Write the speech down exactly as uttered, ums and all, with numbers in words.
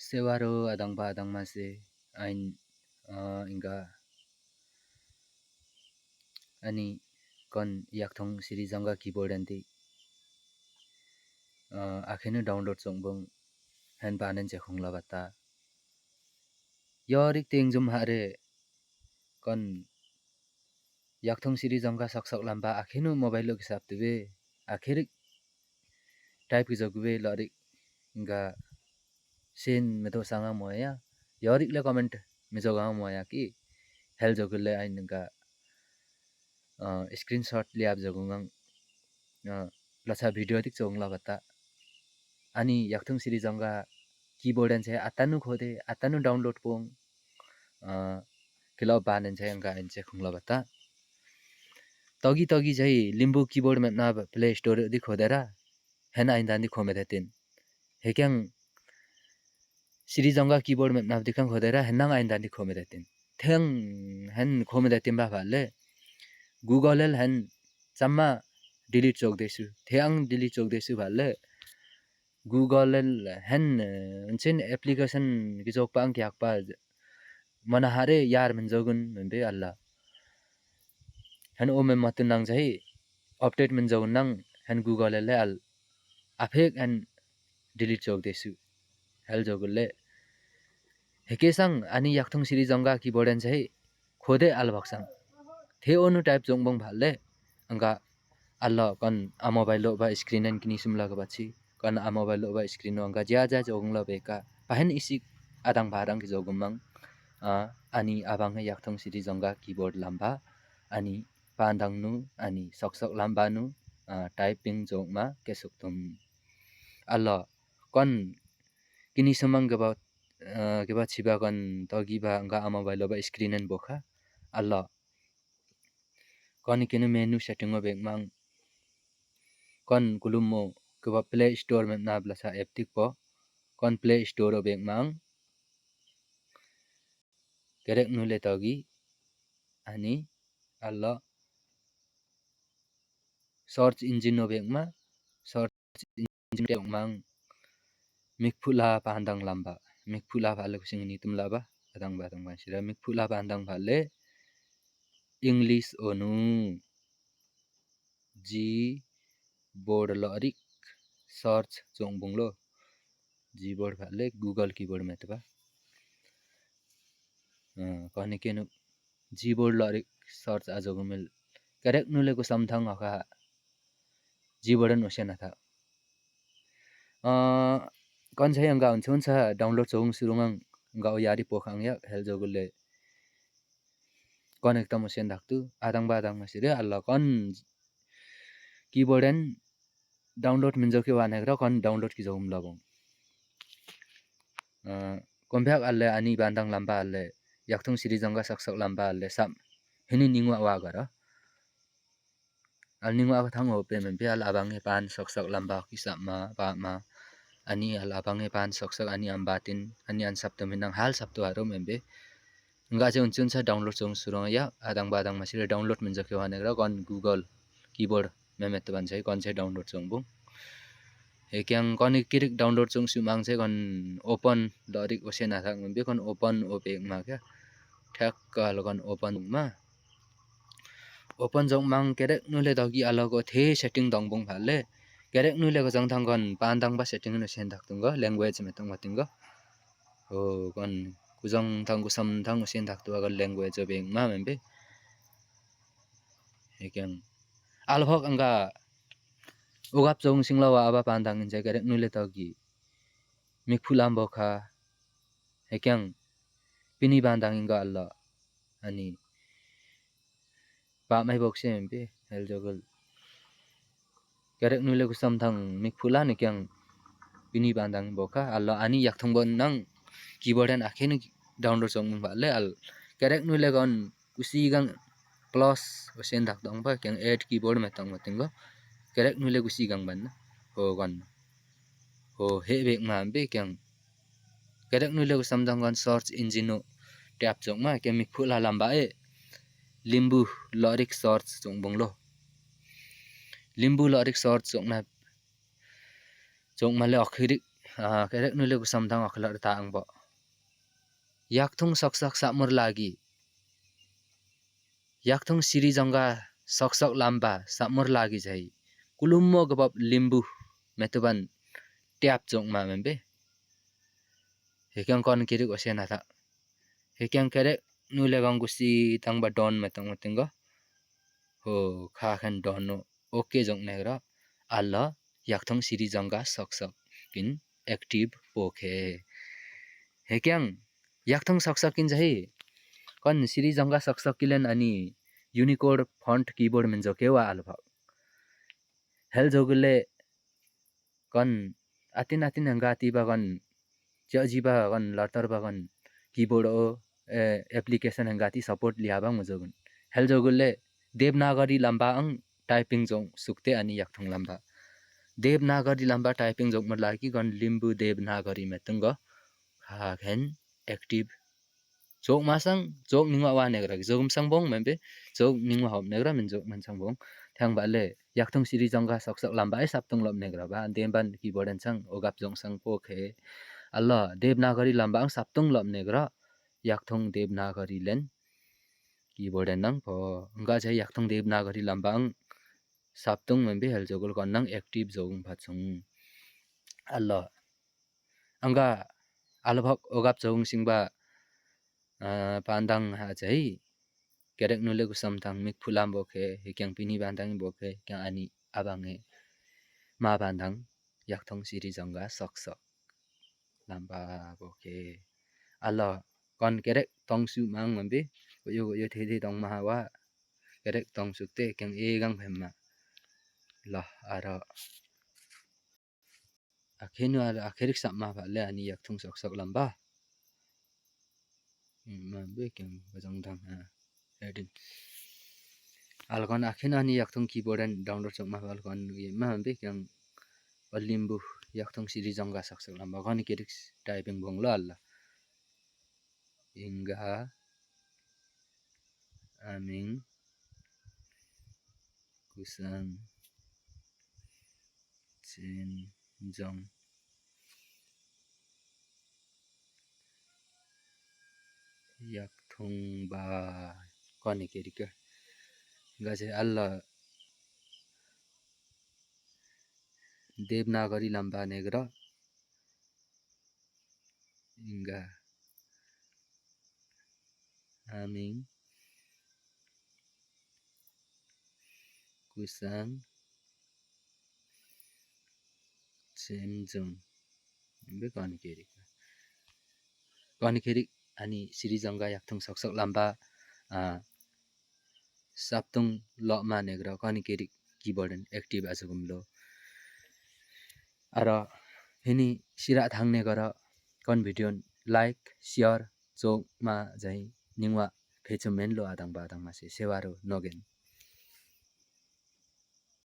Sewaro adangba adangmase, ain, ah, ingga ani kon yakthong siri jangga keyboard enti, ah, akhenu download songbung hen banen je khongla bata. Yorik tengjum hare kon yakthong siri jangga sok sok lamba akhenu mobile lo kisap tube, akherik type ki jogube lorik ingga sin meto sanga moya, yorik le comment me jogang moya ki, hel jogule ain ingga, ah, screenshot liap jogungang, ah, lasa video tik jogungla bata. Ani yakthong siri jangga keyboard en se atanu khode, atanu download pung, ah, kila banen se ingga en se khongla bata. Togi togi jai limbu keyboard mepna Play Store di khodera, hen ain dandi khomedatin. Hekyang siri jangga keyboard mepna dikhang khodera, henang ain dandi khomedatin. Theng hen khomedatin ba bale. Google el hen samma delete jok desu. Theng delete jok desu bale. Google el hen, eh, ensin application ki jok pang kyak pa mana hare yar men jogun membe Allah. Hen o men matun nang jai update men jogun nang hen Google el al aphek hen delete jok desu. Hel jogule. Hekesang ani yakthong siri jangga keyboard en jai khode al baksang. The onu type jongbong bale. Angga Allah kon a mobile lo ba screen en kini sumla ke bachi. Kon a mobile lo ba screen no angga ja ja jogungla beka. Pahen isik adang barang ki jogumang. Ah, ani abang he yakthong siri jangga keyboard lamba. Ani pandang nu, ani sok sok lamba nu, ah, typing jokma kesuktum. Allah kon kini sumang keba, ah, keba chiba kon togi ba angga a mobile lo ba screen en bokha. Allah. Kon kinu menu setting o bekmang. Kon kulum mo keba Play Store mepna blasa app tik po. Kon Play Store o bekmang. Kerek nule togi. Ani Allah. Search engine o bekma. Search engine o bekmang. Mikphu la pandang lamba. Mikphu la bale kusing ni tum laba. Adang ba adang ba sira. Mikphu la pandang bale. English onu. Gboard lorik search jongbung lo. Gboard bale Google keyboard metba. Ah, koni kenu Gboard lorik search ajogumil. Kerek nule kusam thang aka Gboard en usen atha. Ah, kon sa angga unchun sa download song surungang angga o yari pokhang ya hel jogule. Kon ekta motion daktu, adang ba adang masire, Allah kon keyboard en download minjo ki wan hekra kon download ki jogum labong. Ah, kon bhak alle ani bandang lamba alle, yakthung siri jongga sak sak lamba alle sam. Hini ningwa wa gara. Al ningwa ka thang ope mempe al abange pan sok sok lamba ki sap ma, ba ma. Ani al abange pan sok sok ani ambatin, ani an sapto minang hal sapto aro mempe. Angga je unchun sa download song surung ya, adang ba adang masire download minjo ki wan hekra kon Google keyboard memet ban sai kon sai download song bung. Hekyang kon kirik download song sumang sai kon open lorik osen athak mempe kon open opek ma kya. Thak kal kon open ma. Open jong mang kerek nule dogi alok o the setting dong bung phale. Kerek nule ko jong thang kon pandang ba setting no sen dak tung go, language me tong ba ting go. O kon kujong thang kusam thang sen dak tu agar language o beng ma mempe. Hekyang. Alhok angga ugap jong singlawa aba pandang inje kerek nule dogi. Mikphu lam bokha. Hekyang. Pini bandang ingga Allah. Ani. Ba mai bok se mempe hel jogul. Kerek nule kusam thang mikphu la ni kyang pini bandang bokha. Allah ani yakthung bon nang keyboard an akhen download song bung phale al. Kerek nule kon kusi gang plus osen dak dong ba kyang add keyboard me tong ba ting go. Kerek nule kusi gang ban na. Ho kon. Ho he bek ma be kyang. Kerek nule kusam dang kon search engine no tap jong ma kyang mikphu la lamba e. Limbu lorik search jong bung lo. Limbu lorik search jong na. Jong ma le akhirik kerek nule kusam dang okhlak ta angbo. Yakthung soksok sapmur lagi. Yakthung siri jongga soksok lamba sapmur lagi jai. Kulummo gabab limbu metuban tiap jongma membe. Hekyang kon kirik ose nata. Hekyang kerek nule gong gusi tangba don metong metinggo. Ho kha khen don no. Oke jong negra. Alla yakthung siri jongga soksok kin active pokhe. Hekyang yakthung soksok kin jahi. Kon siri jongga soksok kilen ani Unicode font keyboard min joke wa alba. Hel jogule kon atin atin hengga tiba kon jajiba kon latar ba kon keyboard o application hengga ti support liaba mujogun. Hel jogule Devanagari lamba ang typing jong sukte ani yakthung lamba. Devanagari lamba typing jong mur lagi kon limbu Devanagari metung go. Kha khen active. Jok masang, jok ningwa wa negra, jok masang bong membe, jok ningwa hop negra, min jok masang bong. Thang ba le, yakthung siri jongga soksok lamba ai saptung lop negra ba, demban keyboard en sang, ogap jong sang pokhe. Alla, Devanagari lamba ang saptung lop negra, yakthung Devanagari len. Keyboard en nang po, angga jai yakthung Devanagari lamba ang saptung membe hel jogul kon nang active jogung pachung. Alla. Angga alabak ogap jong singba, ah, pandang ha jai. Kerek nule kusam tang mik phulam bokhe, hekyang pini pandang bokhe, hekyang ani abange ma pandang yakthung siri jongga soksok lamba bokhe. Alla kon kerek tongsu mang membe, oyo oyo thede tong mahawa, kerek tongsu te hekyang egang phemma. Lah, aro. Akhenu al akherik sapma pale ani yakthung soksok lamba. Hmm, membe hekyang bajang dang ha. Edin. Alkon akhenu ani yakthung keyboard en download sokma pale kon ye membe hekyang olimbu yakthung siri jongga soksok lamba. Kon kerik typing bonglo alla. Ingga aming kusang chenjong yakthung ba. Kon kerika. Gaje alla Devanagari lamba negra. Ingga aming kusang chenjong. Membe kon kerik. Kon kerik ani siri jongga yakthung soksok lamba, ah, saptung lok ma negra kon kerik keyboard en active asugum lo. Aro hini sira thang negra kon video like, share, jok ma jai ningwa phechu menlo adang ba adang ma se sewaro nogen.